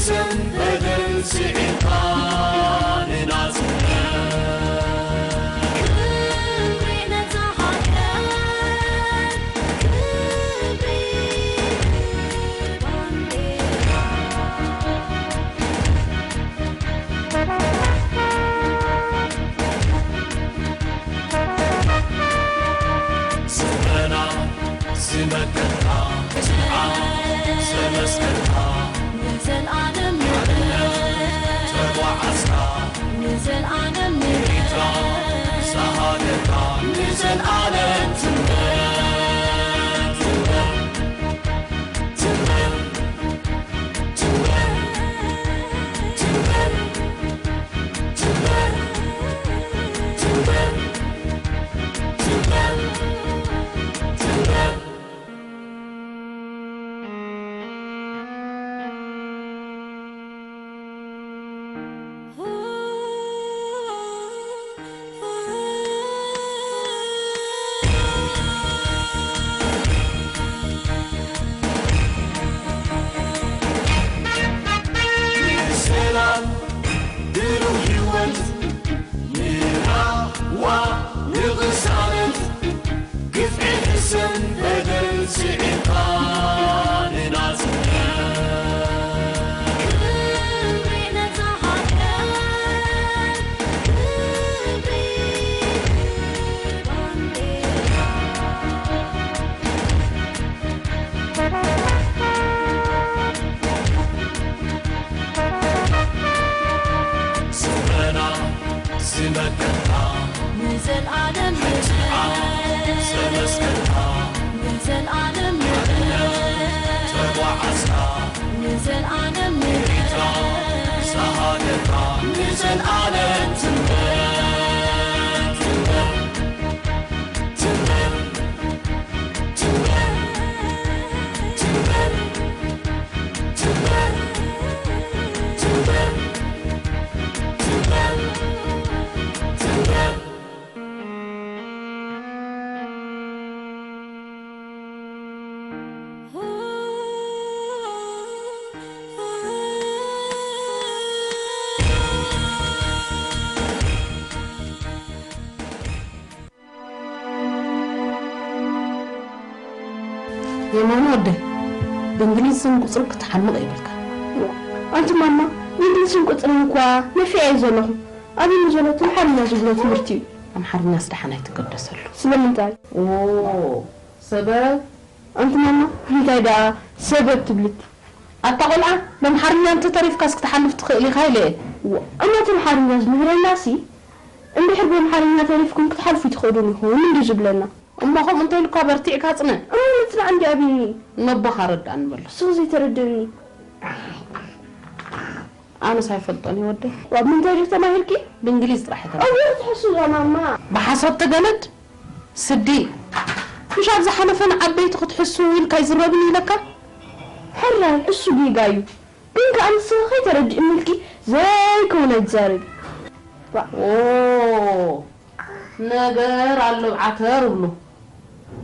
ስም በደል ስዒርካ ንናጽነት። ክብሪ ነታ ሃገር፣ ክብሪ ባንዴራ። ስመና ዝመከትካ፣ ጽንዓት ዘመስከርካ፣ ንዘልኣለም ሓርነት ተጓዓዝካ፣ ንዘልኣለም ኤርትራ ዝሃገርካ፣ ንዘልኣለም ትንበር፣ ትንበር፣ ትንበር። ሰላም ብሩህ ህይወት ንራህዋ ንቕሳነት ግፍዒ ሕሰም በደል ስዒርካ ንናጽነት። ክብሪ ነታ ሃገር፣ ክብሪ ባንዴራ። ስመና ዝመከትካ፣ ንዘልኣለም ሓድነት ዘመስከርካ፣ ንዘልኣለም ሓድነት ተጓዓዝካ፣ ንዘልኣለም ኤርትራ ዝሃገርካ፣ ንዘልኣለም ትንበር፣ ትንበር፣ ትንበር። የማነ ወደይ፣ ብእንግሊዝ ስም ቁጽሪ ክትሓምቕ የብልካ። ኣንቲ ማማ፣ ብእንግሊዝ ስም ቁጽርን እኳ ነፊዐ እየ ዘለኹ። ኣበይ ዘሎ እቲ ኣምሓርኛ ዝብሎ ትምህርቲ እዩ? ኣምሓርኛስ ደሓን ኣይትገደሰሉ። ስለምንታይ? ኦ፣ ሰበብ? ኣንቲ ማማ፣ እንታይ ደኣ ሰበብ ትብልኪ? ኣታ ቆልዓ፣ ብኣምሓርኛ እንተተሪፍካስ ክትሓልፍ ትኽእል ኢኻ ኢለ እየ። እሞ እቲ ኣምሓርኛ ዝምህረናሲ፣ እንድሕር ብኣምሓርኛ ተሪፍኩም ክትሓልፉ ኣይትኽእሉን ኢኹም እንድዩ ዝብለና። እሞ ከምኡ እንተኢሉካ በርቲዕካ ጽነ። እሞ ምጽናዕ እንድዩ ኣቢኒ። ነቦኻ ኣረድኣኒ በሎ። ንስኺ ዘይተረድእኒ። ኣነስ ኣይፈልጦን እየ ወደይ። ዋብ ምንታይ ዶ ተማሂርኪ? ብእንግሊዝ ጥራሕ እየ ተማሂረ። ኣወ ትሕሱ እዛ ማማ። ብሓሳብ ተገለድ ስዲ። ምሽ ኣብ ዝሓለፈ ንዓበይቲ ክትሕስዉ ኢልካ ኣይዝረብን ኢለካ? ሕራይ እሱ ጌጋ እዩ። ግን ከኣ ንስኺ ከይተረድእኒ ኢልኪ ዘይከውን ኣይትዛረቢ። ዋ። ኦ፣ ነገር ኣሎ ኣብ ዓተር እብሉ።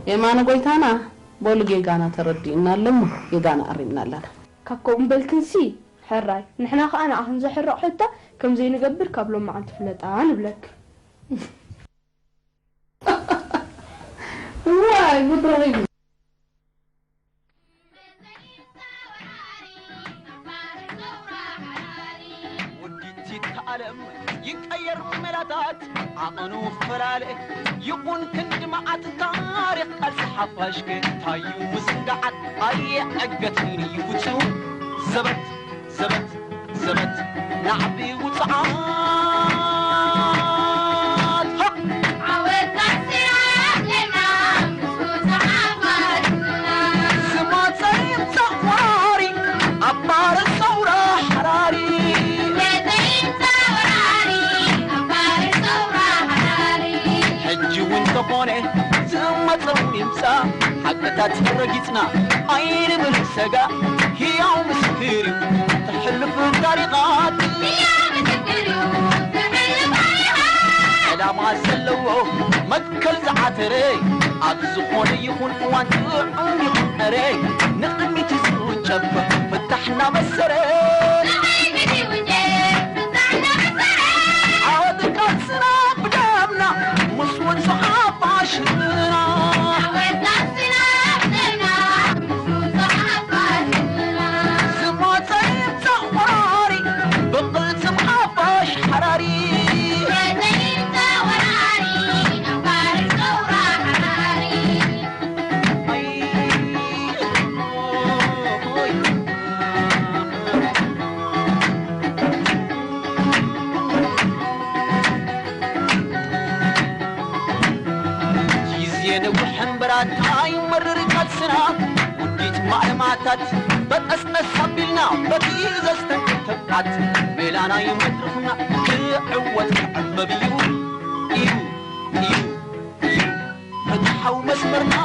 የማነ ጎይታና፣ በሉ ጌጋና ተረዲእና ኣሎ እሞ ጌጋና ኣሪምና ኣለና። ካብ ከምኡ በልክንሲ ሕራይ፣ ንሕና ከኣ ንዓኽን ዘሕርቕ ሕቶ ከም ዘይንገብር ካብ ሎማዓንቲ ፍለጣ ንብለክን። ዋይ ጉድ ረኺቡ። ውዲት ይከኣለም ይቀየር ሜላታት ዓቐኑ ፈላለ ይኹን ክንዲ መዓት ታሪኽ ቃልሲ ሓፋሽ ከ እንታይ እዩ ምስንጋዓት ኣየ ዕገት ይውፅኡ ዘበት ዘበት ዘበት ናዕቢ ውፅዓት ሃ! ዓወት ኣስራትና ምስ ውፅዓት ዝመፀ ይምፃእ ወራሪ ኣባረ ሰውራ ሓራሪ ሕጂ እውን ተኾነ ዝመፀ እውን ይምፃእ ሓቅታት ረጊፅና ኣይንብል ሰጋ ህያው ምስክር እዩ ተሕልፍ ታሪኻት ዕላማ ዘለዎ መትከል ዝዓተረ ኣብ ዝኾነ ይኹን እዋን ጥዑም ይኹን ዕረ ንቕድሚት ዝውጨብ ፍታሕ እናበሰረ ኣታት በጠስጠስ ኣቢልና በቲ ዘስተንክር ተብዓት ሜላ ናይ መድረኽና ክዕወት ክዕበብ እዩ እዩ እዩ እዩ እቲ ሓው መስመርና።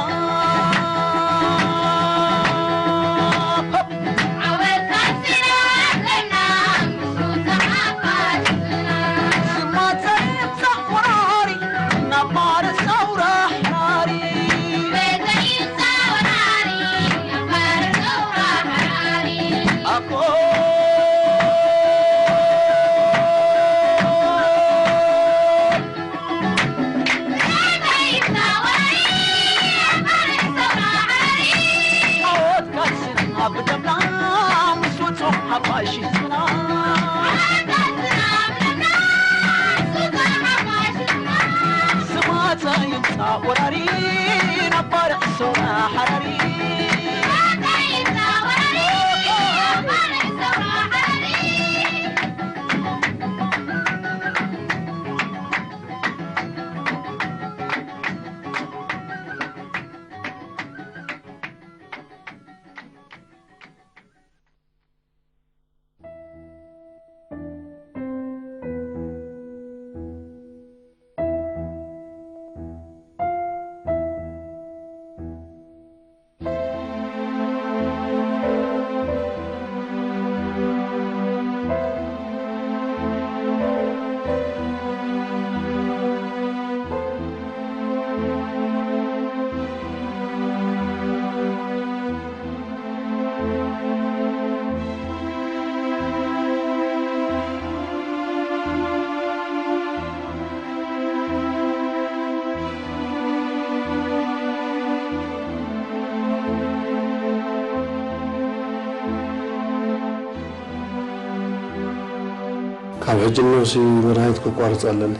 ካብ ሕጂ ንነብሲ መድሃኒት ከቋርጽ ኣለኒ።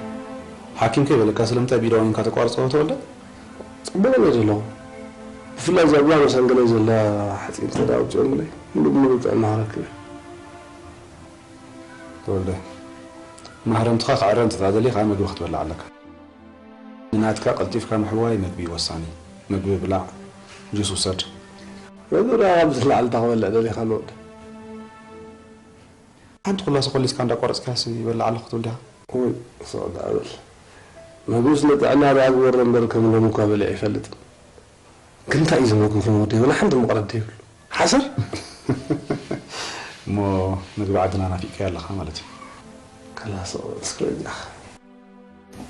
ሓኪም ከይበለካ ስለምንታይ ብኢድ ዋኒንካ ተቋርጾ ተወልደ? ጽቡቕ እየ ዘለኹ። ብፍላይ እዛ ጓል መሰንገለይ ዘላ ሓጺን እንተ ደኣ ኣውጺኦምለይ፣ ምሉእ ብምሉእ ጥዕና ክረክብ እየ። ተወልደ፣ ማህረምትኻ ክዕረ እንተ ደኣ ደሊኻ፣ ምግቢ ክትበልዕ ኣለካ። ንናትካ ቀልጢፍካ ምሕዋይ መግቢ እዩ ወሳኒ። ምግቢ ብላዕ፣ ጁስ ውሰድ። ምግቢ ደኣ ካብዚ ንላዕሊ እንታይ ክበልዕ ደሊኻ ንወዲ? ሓንቲ ኩላስ ኮሊስካ እንዳቆረጽካስ ይበልዕ ኣለኹ ትብል ዲኻ? ወይ፣ ስቕ ደኣ በል። መግብስ ንጥዕና ደኣ ግበሮ እምበር ከም ሎሚ እኳ በሊዐ ኣይፈልጥን። ግን እንታይ እዩ ዝመግብኹም ወደይ? ወላ ሓንቲ መቕረት ዘይብሉ። ሓሰር? እሞ ምግቢ ዓድና ናፊቕካዮ ኣለኻ ማለት እዩ። ከላ ስቕ በል እስከ በጃኻ።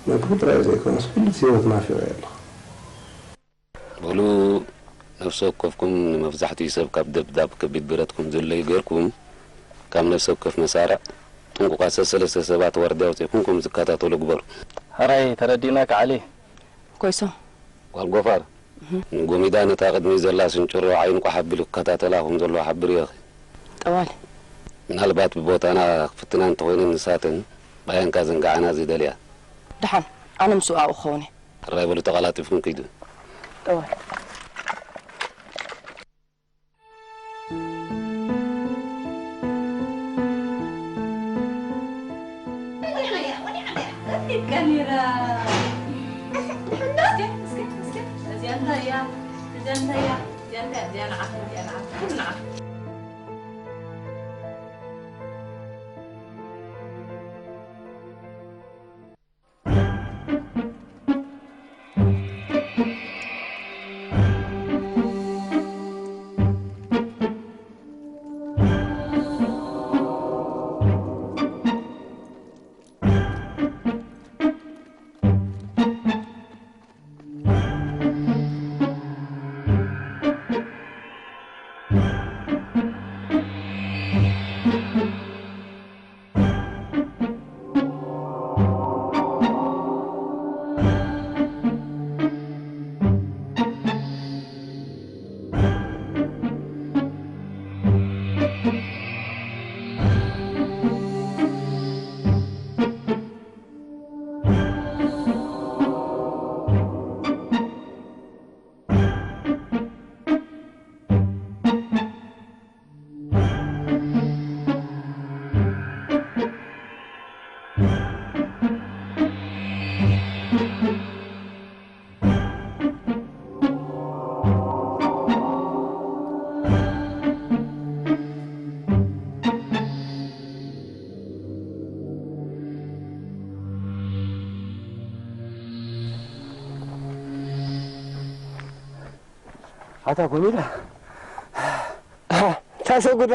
መግቢ ጥራይ ዘይኮነስ ኩሉ ህይወት ናፊቐዮ ኣለኹ። በሉ፣ ነፍሲ ወከፍኩም ንመብዛሕትኡ ሰብ ካብ ደብዳብ ከቢድ ብረትኩም ዝለዩ ጌርኩም፣ ካብ ነፍሲ ወከፍ መሳርዕ ጥንቁቓት ሰሰለስተ ሰባት ዋርድያ ኣውጺእኩም ከም ዝከታተሉ ግበሩ። ሕራይ ተረዲእናካ ዓሊ። ኮይሶ። ጓል ጎፋር፣ ንጎሚዳ ነታ ቅድሚት ዘላ ስንጭሮ ዓይኑ ቋሕ ኣቢሉ ክከታተላ ከም ዘለዎ ሓብርዮኺ። ጠዋሊ። ምናልባት ብቦታና ክፍትና እንተኾይነን ንሳተን ባየንካ ዘንግዓና ዝደልያ። ደሓን፣ ኣነ ምስኡ ኣብኡ ክኸውን እየ። ሕራይ በሉ ተቐላጢፍኩም ኪዱ። ጠዋሊ። ኣታ ጎሚላ፣ ተሰጉዶ፣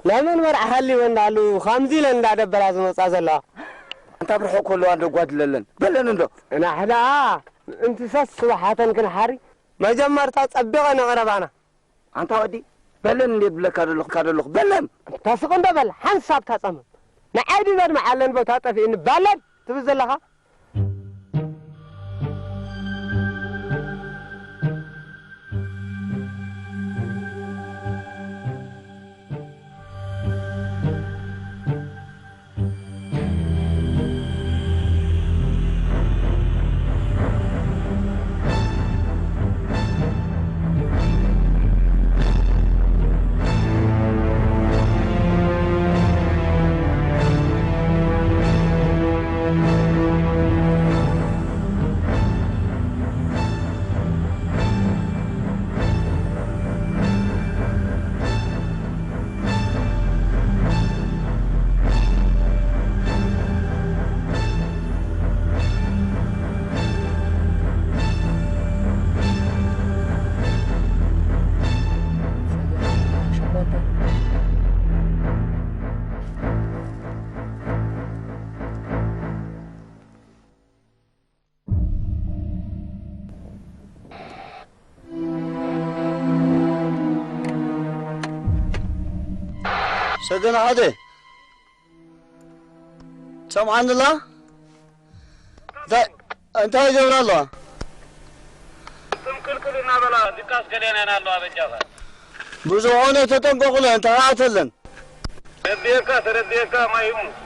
ለምን መርዓ ሃልዩ እንዳሉ ከምዚ ኢለን እንዳደበራ ዝመጻ ዘለዋ? ኣንታ ብርሑቕ ከለዋ እንዶ ጓድለለን በለን እንዶ። ናሕዳ ምእንቲ ሰስ ስብሓተን ክንሓሪ መጀመርታ ጸቢቐ ነቕረባና። ኣንታ ወዲ በለን እንዴ ብለካ ደለኹ፣ ካ ደለኹ በለን። ተስቕ እንዶ በል፣ ሓንሳብ ታጸምም። ንዓይ ድዩ ዘድምዓለን ቦታ ጠፊእኒ በለን ትብል ዘለኻ? ሰገን ሓደ ሰምዓኒ ኣላ? እንታይ፣ እንታይ ይገብራ ኣለዋ? ትም ክልክል እናበላ ድቃስ ገሌና ኢና ኣለዋ በጃኻ። ብዝኾነ ተጠንቀቑለን፣ ተኸታተለን። ተረድኤካ፣ ተረድኤካ ማይ ይሙት።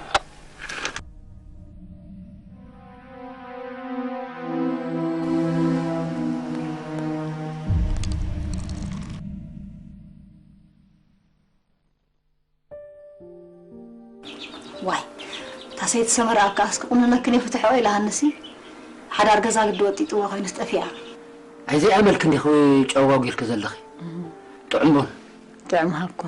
ዋይ፣ እታ ሰይቲ ሰመራ ኣካ እስኪ ቁነነክን እየ ፍትሕኦ ኢላሃንሲ፣ ሓዳር ገዛ ግዲ ወጢጥዋ ኮይኑስ ጠፊኣ። ኣይዘይ ኣመልክ እንዲኺ ጨው ጓጒልኪ ዘለኺ። ጥዑም ቡን። ጥዑም ሃብኮ።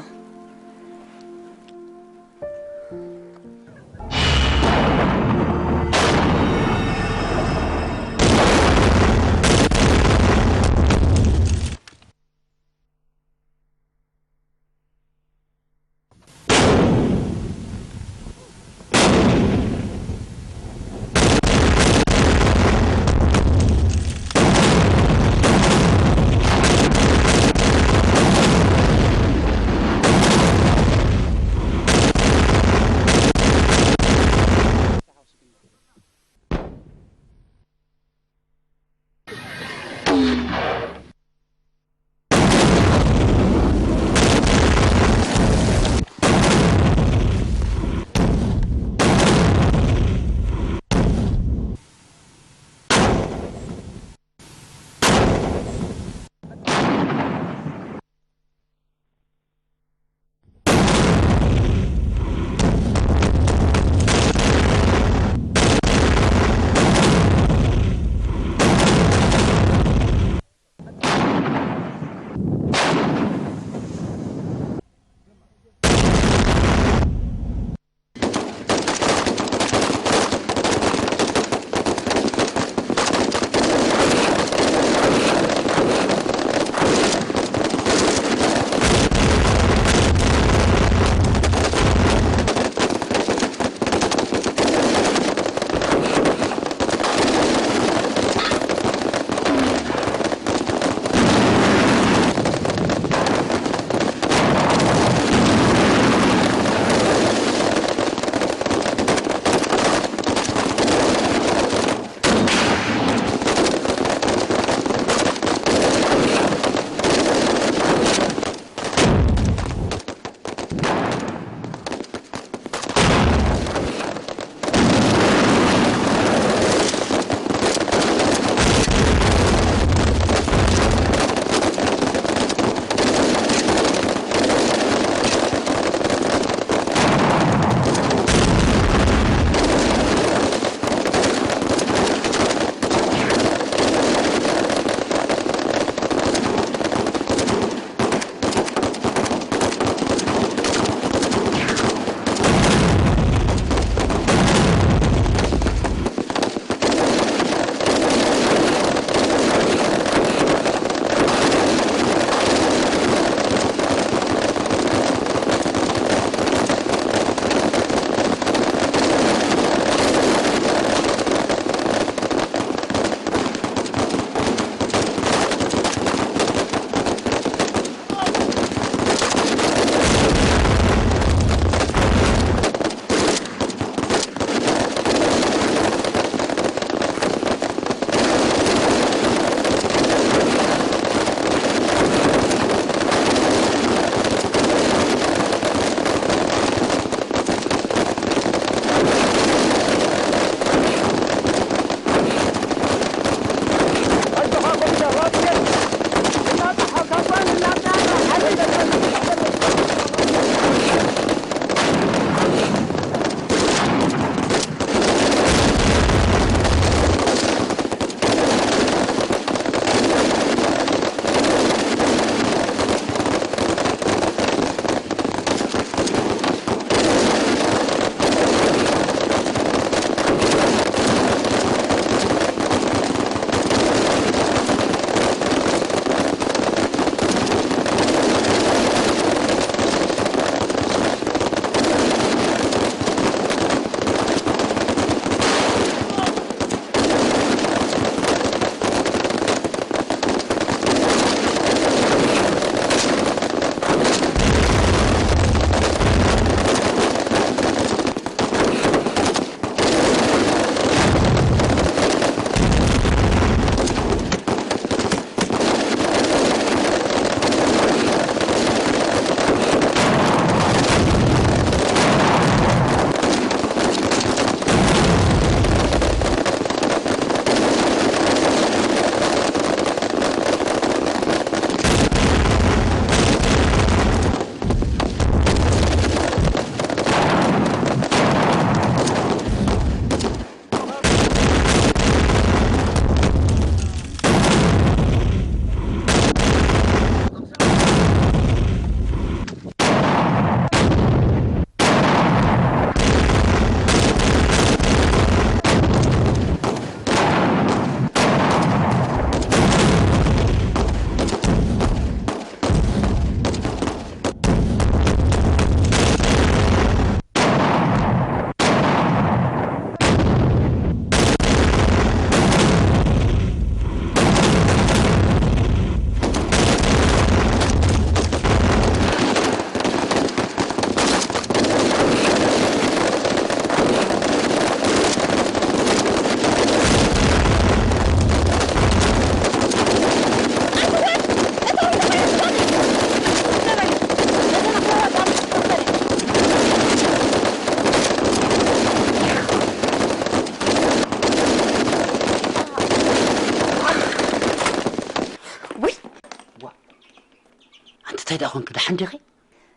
እንታይ ደኣ ኾንኪ? ደሓን ዲኺ?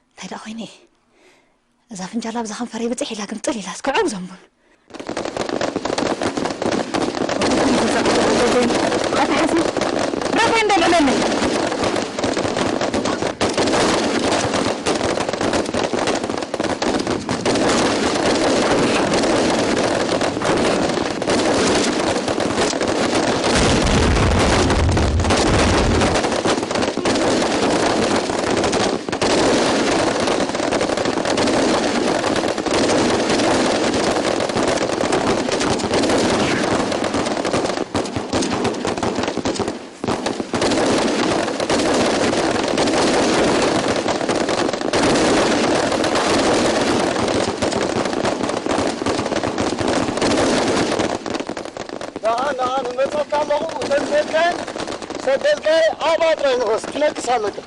እንታይ ደኣ ኮይነ? እዛ ፍንጃል ኣብዛ ከንፈረይ ብጽሕ ኢላ ግምጥል ኢላ እስከ ዕጉዞ እምቡን። ኣታ ሓሲ፣ ራኸይ እንደ ልዕለለይ። ንዓ ንዓ ንመጸካ ኣለኹ። እተን ዘልካየን ሰደልካየ ኣብኣ ጥራይ ንኸስ ክነግስ ኣለካ።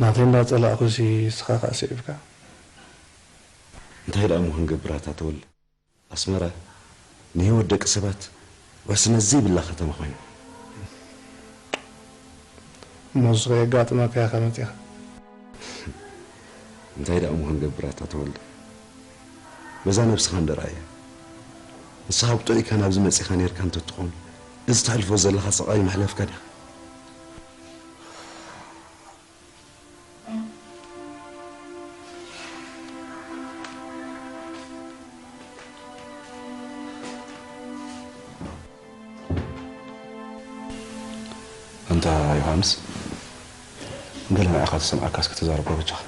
ናተይ እንዳጸላእኩሲ ንስኻ ከኣ ስዒብካ። እንታይ ደኣ እሞ ክንገብር ኣታ ተወልደ? ኣስመራ ንህይወት ደቂ ሰባት ዋስነት ዘይብላ ከተማ ኮይና። እሞ እዚ ኸ የጋጥመካ ኢኻ መጺኻ? እንታይ ደኣ እሞ ክንገብር ኣታ ተወልደ? በዛ ነብስኻ እንዶ ረኣያ። ንስኻ ብጥዑይካ ናብዚ መጺኻ ኔርካ እንተትኾን፣ እዚ ተሕልፎ ዘለኻ ስቓይ ምሕለፍካ ዲኻ? ኣንታ ዮሃንስ፣ ገለ ንዓኻ ዝሰምዓካስ ከተዛርቦ በጃኻ።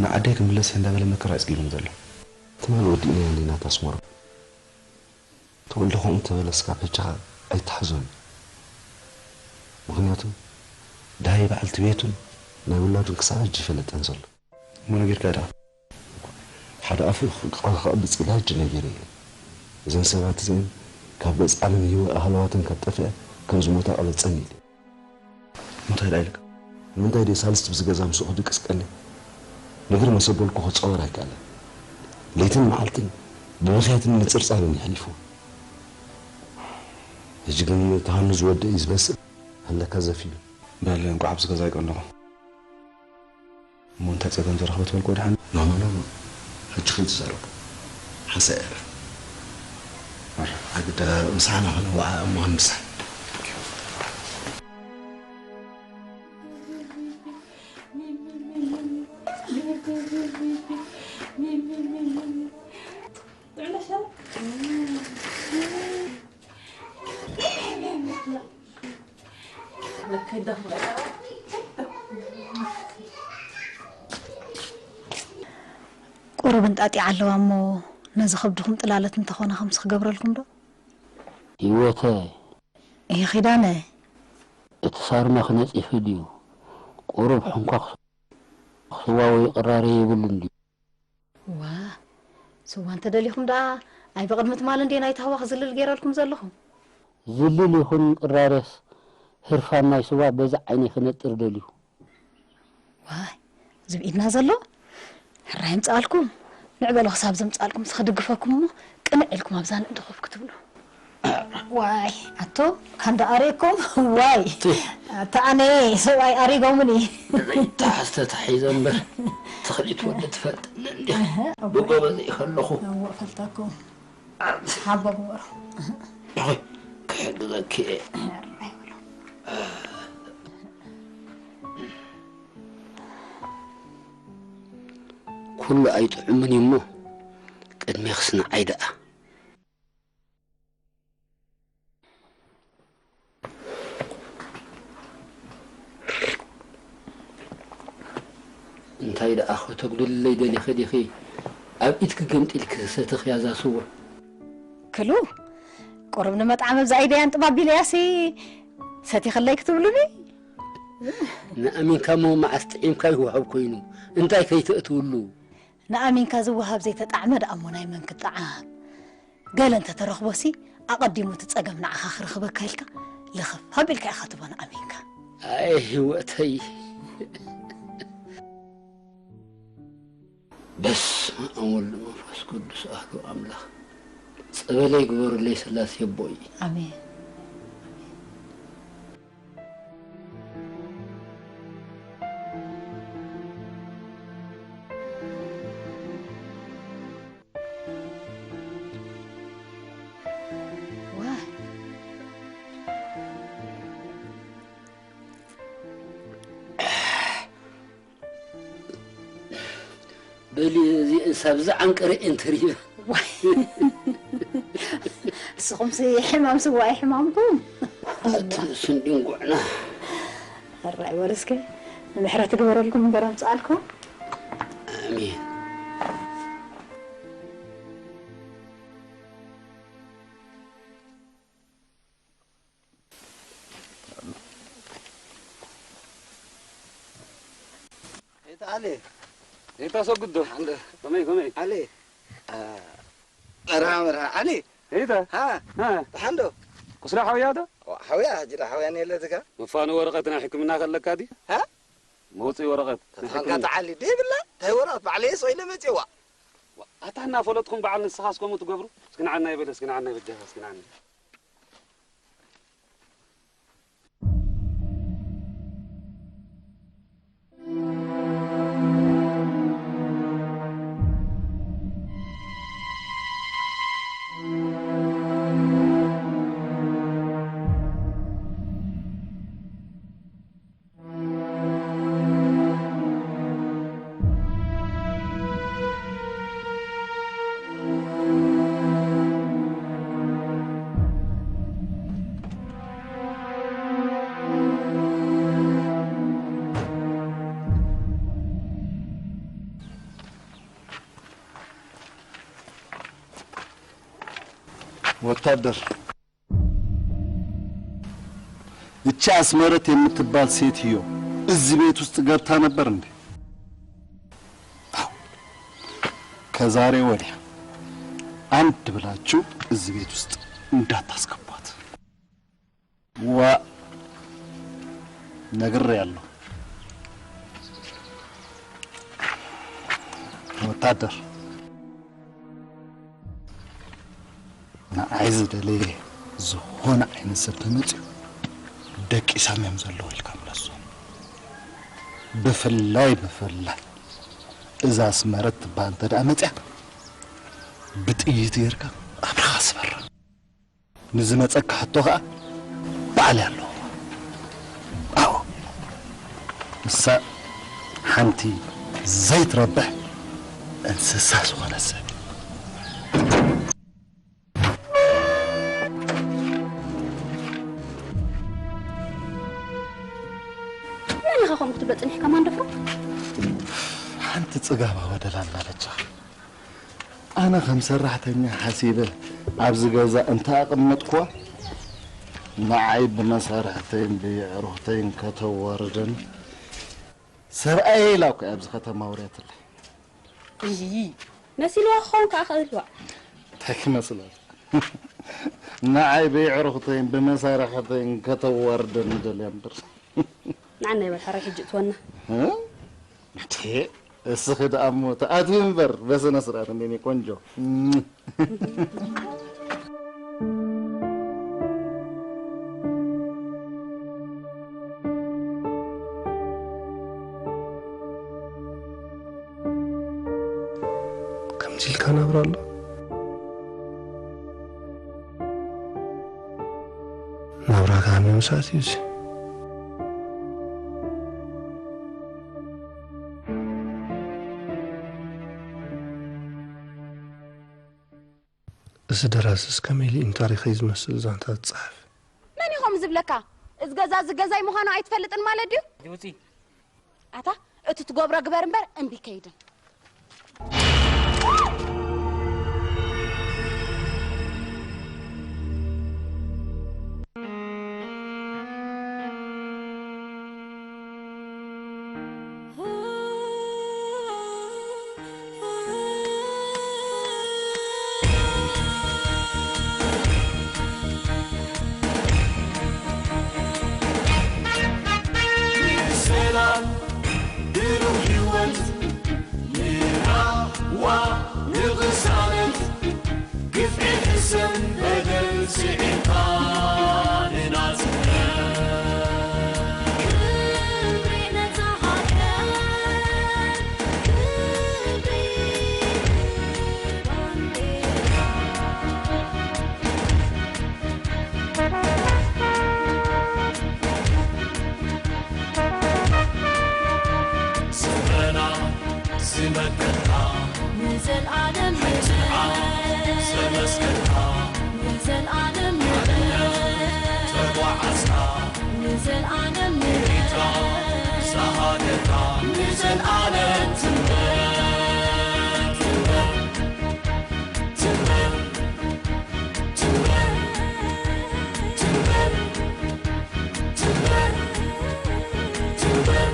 ንዓደይ ክምለስ እየ እንዳበለ መከራ እዩ ኣጽጊቡኒ ዘሎ። ትማሊ ወዲእናዮ እንዲና ኣስመሮም። ተወልደ ከምኡ እንተበለስካ በጃኻ ኣይትሓዞን። ምኽንያቱ ደሃይ በዓልቲ ቤቱን ናይ ውላዱን ክሳብ ሕጂ ይፈለጠን ዘሎ። እሞ ነጊርካ ደኣ? ሓደ ኣፉ ክቕብጽ ኢለ ሕጂ ነጊረ እየ። እዘን ሰባት እዚአን ካብ ገጽ ዓለም ህይወ-፣ ሃለዋተን ካብ ጠፍአ ከም ዝሞታ ቅበጸን ኢለ። እንታይ ደኣ ኢልካ? ንምንታይ ድየ ሳልስቲ ብዚ ገዛ ምስኡ ክድቅስ ቀንየ? ነጊር መሰበልኩ ክጸወር ኣይከኣለን። ለይትን መዓልትን ብብኽያትን ምጽርጻርን የሕሊፉ። ሕጂ ግን ተሃኑ ዝወድእ እዩ ዝመስል። ሃለካ ዘፊኑ። በል እንቋዕ ኣብዚ ገዛ ኣይቀነኹ። እሞ እንታይ ጸገም ዝረኽበ ትበልኩ ወድሓን? ኖ፣ ኖ፣ ኖ፣ ኖ። ሕጂ ከይትዛረቡ። ሓንሳእ እያ። ኣረ። ኣግዳ ምሳና ኸነዋዓ እሞ ምሳ። ቁሩብ እንጣጢዓ ኣለዋ እሞ ነዚ ከብድኹም ጥላለት እንተኾነ ከምዚ ክገብረልኩም ዶ? ህይወተይ። እሂ ኪዳነ። እቲ ሳርማኽ ነጺፉ ድዩ? ቁሩብ ሕንኳኽ ስዋ ወይ ቅራረ የብሉን ድዩ? ዋ፣ ስዋ እንተደሊኹም ደኣ ኣይ ብቕድሚ ትማሊ እንድየ ናይቲ ሃዋ ክዝልል ገይረልኩም ዘለኹ። ዝልል ይኹን ቅራረስ ህርፋን ናይ ስዋ በዚ ዓይነይ ክነጥር ደልዩ። ዋይ፣ እዚ ብኢድና ዘሎ ሕራይ የምጽኣልኩም። ንዕበሎ ክሳብ ዘምጽኣልኩም ክድግፈኩም እሞ ቅንዕ ኢልኩም ኣብዛ ንእዲ ኮፍ ክትብሉ። ዋይ፣ ኣቶ፣ ካንዳ ኣሬኩም፣ ዋይ። ቲ። ኣታ ኣነ ሰብኣይ ኣሪጎምኒ። ዘይተሓዝተ ተሒዘ እምበር፣ ተኽሊት ወዲ ትፈልጥኒ እንዲኻ። እህ፣ ኣቦይ። ብጎበዝ ከለኹ። እዎ፣ እፈልጠኩም። ሓቦ ግበሩ። ኣይ፣ ክሕግዘኪ እየ። ኩሉ ኣይጥዑምን እዩ እሞ፣ ቅድሜኽስ ንዓይ ደኣ። እንታይ ደኣ ከተጉድልለይ ደሊኺ ዲኺ? ኣብ ኢድኪ ገምጢልኪ ዝሰተኽያ እዛ ስዋ። ክሉ፣ ቁሩብ ንመጥዓም ኣብዛ ኢደይ ኣንጥባቢለያሲ ሰቲኽለይ ክትብሉኒ? ንኣሚንካ እሞ መዓስ ጥዒምካ ይወሃብ ኮይኑ፣ እንታይ ከይተእትውሉ? ንኣሚንካ ዝወሃብ ዘይተጣዕመ ደኣ እሞ ናይ መን ክጠዓም? ገለ እንተተረኽቦሲ፣ ኣቐዲሙ እቲ ጸገም ንዓኻ ክረኽበካ ኢልካ፣ ልኽፍ ኣቢልካ ኢኻ ትቦ ንኣሚንካ። ኣይ ህይወተይ። በስመ ኣብ ወወልድ ወመንፈስ ቅዱስ ኣሐዱ ኣምላኽ። ጸበለይ ግበሩለይ ስላሴ ኣቦይ። ኣሜን። ዋይ። በሊ፣ እዚ እንሳብ ዝዓንቀረ እየን ተሪፈን። ዋይ። ንስኹምሲ ሕማም ስዋ እዩ ሕማምኩም። ኣቲ ስንዲን ጉዕና። ሕራይ በሉ እስከ፣ ምሕረት ግበረልኩም እምበር ኣምፅኣልኩም። ኣሜን። ኤታ ኣለ። ኤታ ሰጉዶ። ኣለ። ከመይ፣ ከመይ? ኣለ። አ፣ መርሃ፣ መርሃ። ኣለ። ኤታ? ሃ? ሃ? ደሓን ዶ? ቁስላ ሓውያ ዶ? ዋ፣ ሓውያ፣ ጅራ ሓውያ ነለ ዝጋ። መፋኑ ወረቐት ናይ ሕክምና ከለካ ዲ? ሃ? መውፅኢ ወረቐት ናይ ተተኸልካ ሕክምና። ተዓሊ ደይብላ እንታይ ወረቐት ባዕለየ ስቕ ኢለ መፅዋ። ኣታ እናፈለጥኩም በዓል ንስኻስ ከምኡ ትገብሩ? እስኪ ንዓና ይበለ፣ እስኪ ንዓና ይበጃኻ፣ እስኪ ንዓና። ወታደር፣ እቺ አስመረት የምትባል ሴትዮ እዚህ ቤት ውስጥ ገብታ ነበር እንዴ? አዎ። ከዛሬ ወዲያ አንድ ብላችሁ እዚህ ቤት ውስጥ እንዳታስገቧት። ዋ፣ ነግሬያለሁ። ወታደር፣ ንዓይ ዝደለየ ዝኾነ ዓይነት ሰብ ተመፅዩ ደቂሳም እዮም ዘለዉ ኢልካ ምለሶ። ብፍላይ ብፍላይ እዛ ኣስመረት ትበሃል እንተ ደኣ መፅያ ብጥይት ጌርካ ኣብርኻ ስበራ። ንዝመጸካ ሕቶ ኸኣ ባዕለይ ኣለዎ። ኣዎ፣ ንሳ ሓንቲ ዘይትረብሕ እንስሳ ዝኾነት ሰብ። መን ኢኻ ከምኡ ክትብል ጸኒሕካ ማንደፍሮ? ሓንቲ ጽጋብ ኣወደላልና በጃኻ። ኣነ ከም ሰራሕተኛ ሓሲበ ኣብዚ ገዛ እንተ ኣቐመጥኩዋ፣ ንዓይ ብመሳርሕተይን ብየዕሩኽተይን ከተዋርደኒ፣ ሰብኣየይ ኢላ እኮ እያ ኣብዚ ከተማ ኣውርያትለይ። እይ፣ መሲልዋ ክኸውን ከኣ ክእልዋ። እንታይ ክመስላ? ንዓይ ብየዕሩኽተይን ብመሳርሕተይን ከተዋርደኒ ደልያ እምበር። ንዓና ይበል ሕራይ ሕጂ እትወና። እ? እንዴ፣ እስኺ ደኣ እሞ ተኣትዊ እምበር በስነ ስርዓት እንዴ፣ እኔ ቆንጆ። ከምዚ ኢልካ ናብራ ኣሎ? ናብራ ከኣ ምምሳት እዩ እዚ። እዚ ደራስስ ከመይ ኢሉ እዩ ንታሪኸይ ዝመስል ዛንታ ዝጸሓፍ? መን እዩ ከምኡ ዝብለካ? እዚ ገዛ እዚ ገዛይ ምዃኑ ኣይትፈልጥን ማለት ድዩ? ውጺ። ኣታ፣ እቲ ትገብሮ ግበር እምበር እምቢ ከይድን። ሰላም፣ ብሩህ ህይወት፣ ንራህዋ፣ ንቕሳነት፣ ግፍዒ ሕሰም በደል ስዒርካ ንናጽነት። ክብሪ ነታ ሃገር፣ ክብሪ ባንዴራ። ስምረና ዝመከትካ ንዘልኣለም ንሕና ዘመስከርካ ንዘልኣለም ንሕና ተጓዓዝካ ንዘልኣለም ንሕና ዝሃገርካ ንዘልኣለም ትንበር ትንበር ትንበር ትንበር ትንበር ትንበር ትንበር